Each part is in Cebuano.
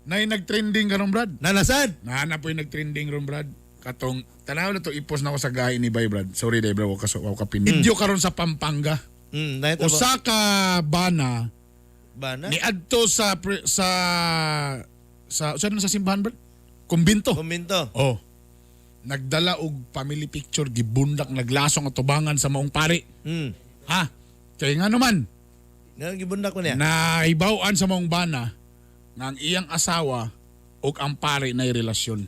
Nay nag-trending karon, Brad. Nanasad. Nahanap po yung nag-trending ron, Brad. Katong tanaw na to, ipos na ako sa gahi ni Bay, Brad. Sorry day, bro, wa ka pin. Video karon sa Pampanga. Nahitabo. Usa ka bana Bana. niadto sa sa sa sa simbahan, Brad? Kumbinto. Kuminto. Oh. Nagdala og family picture, gibundak, naglasong at tubangan sa maong pari. Ha? Kaya nga naman, Nga gibundak ko niya. naibaw-an sa maong bana nga ang iyang asawa ug ang pari na relasyon.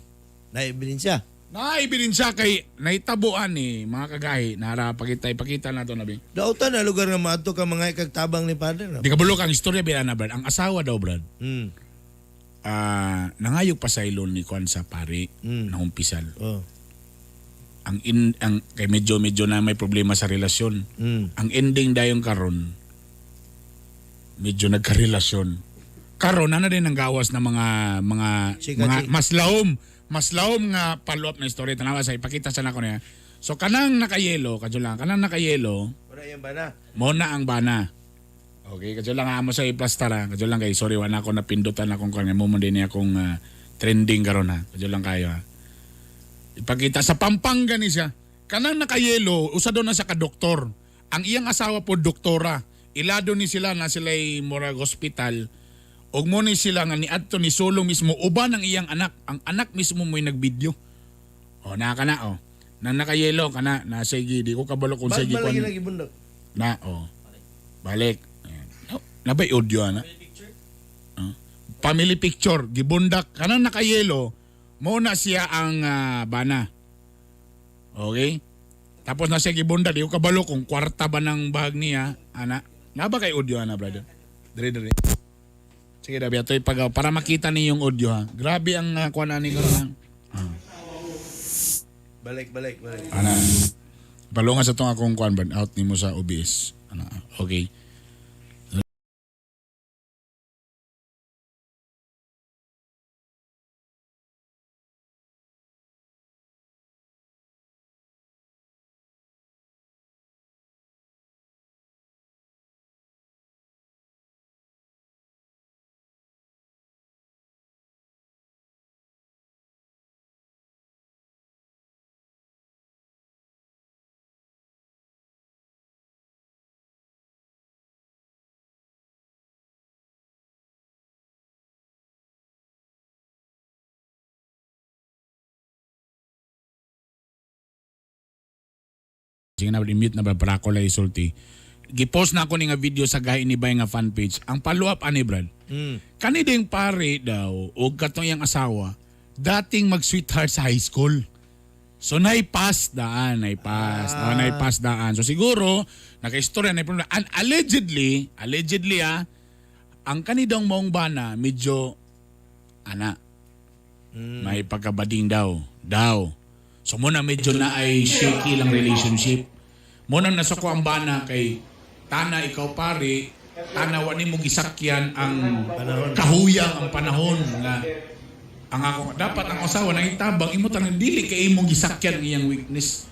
Naibilin siya. Naibilin siya kay naitabuan ni mga kagahi nara pakita ipakita nato nabi. Dautan na lugar nga maadto ka mga ikagtabang ni Father. No? Di ka bulok ang istorya biya na, Brad. Ang asawa daw, Brad, nangayog pa sa ilon ni Kwan sa pari na umpisal. Oh. Ang kay medyo medyo na may problema sa relasyon. Ang ending dayon karon, medyo nagkarelasyon. Karon na din ang gawas ng mga mga Chika, mga chika. mas lahom nga follow up na istorya, tanawa sa ipakita sa nako niya. So kanang nakayelo, kadyo lang, kanang nakayelo, Wala yan bana. mo na ang bana. Okay, kadyo lang amo sa iplastara, kadyo lang kay sorry wala ako napindutan akong kan mo man din niya akong trending karon ha. Kadyo lang kayo ha. Ipakita sa Pampanga ni siya. Kanang nakayelo, usa daw na siya ka doktor. Ang iyang asawa po doktora. Ilado ni sila na sila'y murag hospital. Og mo ni sila nga niadto ni Solo mismo uban ang iyang anak. Ang anak mismo mo'y nagvideo. O na ka na o. Nang nakayelo ka na, na sige, di ko kabalo kung Bag sige ba lagi kung nagibundak? na o. Balik. Ayan. Oh, nabay audio ana. Oh. Family picture, gibundak kanang nakayelo, mo na siya ang bana. Okay? Tapos na siya gibundak, di ko kabalo kung kwarta ba ng bag niya, ana. Nga ba kay audio ana, brother? Dere dere. Sige, dabi atoy pag para makita niyo yung audio ha. Grabe ang kuan ani karon. Balik, balik, balik. Ana. Palungan sa tong akong kuan brad, out nimo sa OBS. Ana, okay. Sige na, i-mute na ba para ako lang isulti. Gipost na ako ni nga video sa gahi ni Bay nga fan page. Ang follow up ani Brad. Kani ding pare daw og katong iyang asawa dating mag-sweetheart sa high school. So naipass daan, naipass, naipass daan. So siguro nakaistorya na problema. And allegedly, allegedly ang kanidong maong bana medyo ana may pagkabading daw. Daw. So muna medyo na ay shaky lang relationship. Muna nasuko ang bana kay tana ikaw pare, tana wa nimo gisakyan ang kahuyang ang panahon nga ang ako dapat ang asawa nang itabang imo tanang dili kay imong gisakyan ang iyang weakness.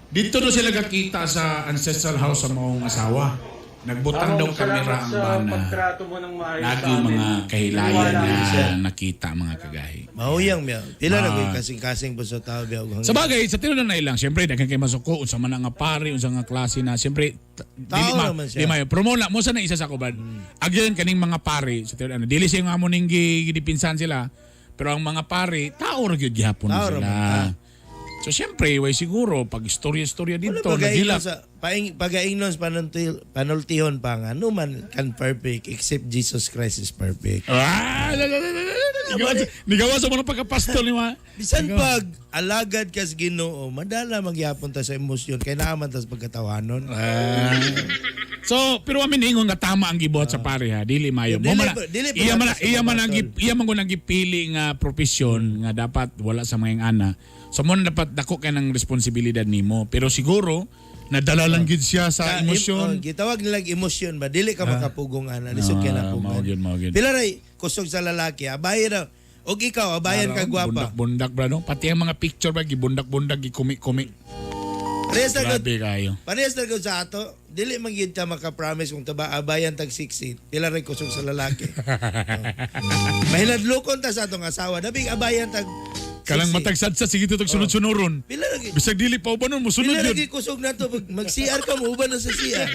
Dito do sila gakita sa ancestral house sa maong asawa. Nagbutang daw Among, kamera salamat ang sa bana. pagtrato mo ng maayos Lagi sa amin. mga kahilayan Wala. na nakita mga kagahi. Mahuyang biya. Pila na ko'y kasing-kasing po sa tao biya. og Sa bagay, sa tinuod na ilang, siyempre, daghan kay masuko, unsa man ang nga pare, unsa nga klase na, siyempre, dili ma, naman siya. di mayo. Pero mo na, mo sa na isa sa kubad. Again, kaning mga pare, sa tinuod na, dili siya nga mo ning gidipinsan sila, pero ang mga pare, tao ra gyud gihapon Tao ra sila. man, ah. So siyempre, way siguro, pag istorya-istorya Wala dito, pagaingnon nagilak. sa pagaingnon sa panultihon pa nga no man can perfect except Jesus Christ is perfect. Ah, la, la, la, la, la, la. Nigawa sa mga pagkapastol ni ma. Bisan pag alagad kas Ginoo, madala magyapon ta sa emosyon kay naaman tas pagkatawanon. Ah. So, pero amin ingon nga tama ang gibuhat sa pare ha, dili mayo. Dili Mo man dili pa iya man sa iya man ang pagkatol. iya man ko nang gipili nga profesyon nga dapat wala sa mga ana. So mo na dapat dako kay ng responsibilidad nimo. Pero siguro nadala lang gid siya sa emosyon. Oh, gitawag nilang emosyon ba dili ka makapugong ana, lisod kay Ah, napugan. mao gyud, mao gyud. Pila ray kusog sa lalaki, abayan ra. Og ikaw, abayan ka gwapa. Bundak-bundak bro, no? Pati ang mga picture ba gibundak-bundak gikumi-kumi. Parehas na gud. Grabe kayo. Parehas na gud sa ato. Dili man gyud ta maka-promise kung taba abayan tag 6'8". Pila ray kusog sa lalaki. Oh. Mahinadlokon ta sa atong asawa. Dabing abayan tag Kalang 6'8". matag sad sige tutog sunod-sunoron. Pila ra gyud Bisag dili pa uban nun, mosunod Pila yun. ra gyud kusog nato pag mag-CR ka mo uban na sa CR.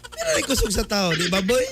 Pila ra kusog sa tao, di ba, boy?